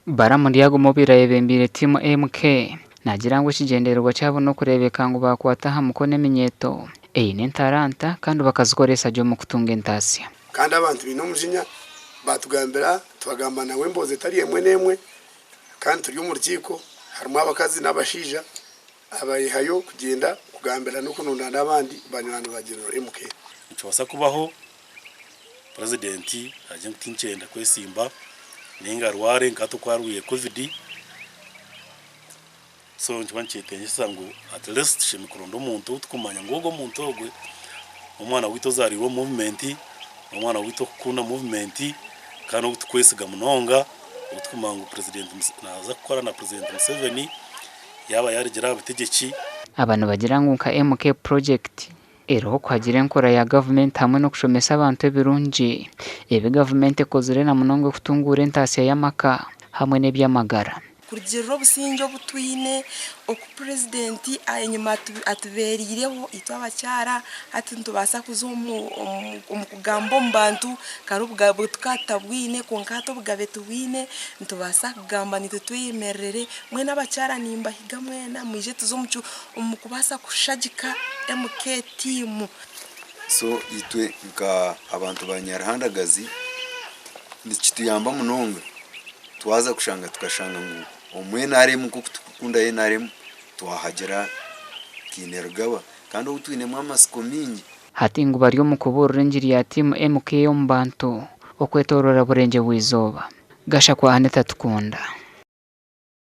Balaam Ndyaguma obaire ayebembeire tiimu MK naagira ngu ekigyendererwa kyabo n'okureebeka ngu baakwata aha mukono eminyeeto eine entaranta kandi bakazikoresa gye omu kutunga entaasya. Kandi abantu baine omujinya, baatugambira, twagamba nawe emboozi etari emwe n'emwe, kandi turi omu rukiiko, harimu abakazi n'abashaija abayehayo kugyenda kugambira n'okununda n'abandi banywani ba General MK. Nikibaasa kubaho Purezidenti agire ngu tinkyenda kwesimba ninga arware nka hati oku arwaire Covid, so nikiba nikyetengyesa ngu at least tushemereire kuronda omuntu ou turikumanya ngu ogu omuntu ogwe n'omwana waitu ozaariirwe omu muvumenti, n'omwana waitu orikukunda muvumenti kandi ou turikwesiga munonga, ou turikumanya ngu Purezidenti naaza kukora na Purezidenti Museveni yaaba yaarugire aha butegyeki. Aba nibagira ngu nka MK Project, Eriho kuhagira enkora ya gavumenti hamwe n'okushomesa abantu ebirungi ebi gavumenti ekozire na munonga okutunguura entaasya y'amaka hamwe n'eby'amagara. Kurugiirira obusingye obu twine, oku purezidenti enyima atubeereireho itwe abakyara, hati nitubaasa kuza omu kugamba omu bantu, kare obugabe tukaba tutabwine kwonka hati obugabe tubwine, nitubaasa kugamba naitwe tweyemerere, mbwenu abakyara nimbahiga mwena mwije tuze omu kubaasa kushagika MK tiimu. So itwe nka abantu ba Nyaruhandagazi nikituyamba munonga twaza kushanga tukashanga ngu omu NRM nk'oku turikukunda NRM twahagira Kainerugaba kandi ou twinemu amatsiko maingi. Hati ngu bari omu kubuurira engiri ya tiimu MK omu bantu okwetooroora Burengye-bw'eizooba. Gashakwa Anita Tukunda.